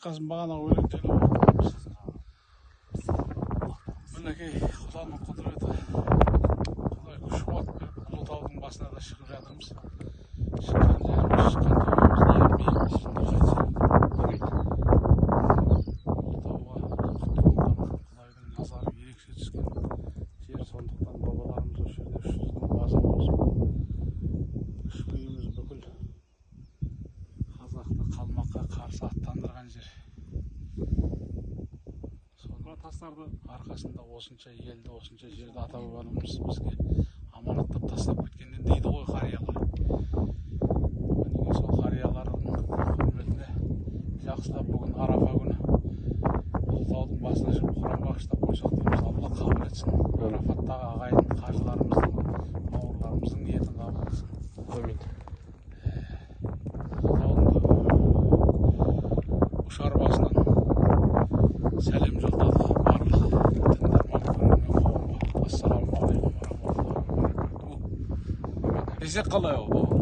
Қазір бағана өлеңдерді оқып, мінекей, Құданың құдіреті, Құдай күш қуат беріп, Ұлы таудың басына да шығып жатырмыз. Шыққан жеріміз, шыққан төбеміз ермейміз. Ұлы тауға құтты болған, Құдайдың назары ерекше түскен жер. Сондықтан бабаларымыз осы жерде 300-дің басын қосып, үш күйіміз бүкіл қазақты қалмаққа қарсы аттандырған жер. Соның Тастарды арқасында осынша елді, осынша жерді ата бабаларымыз бізге аманаттап тастап кеткенде дейді ғой қариялар. Мінекей, сол қариялардың құрметіне жақсылап бүгін Арафа күні Ұлы таудың басына шығып, Құран бағыштап қойсақ дейміз. Алла қабыл етсін. Арафаттағы ағайын қажыларымыздың, бауырларымыздың ниетін қабыл етсін. Әмин. Ұлы таудың ұшар басынан сәлем жолдадық барлық тыңдарман, көрермен қауымға. Ассалаумағалейкум уа рахматуллахи уа баракатух десек, қалай ол, бауыр?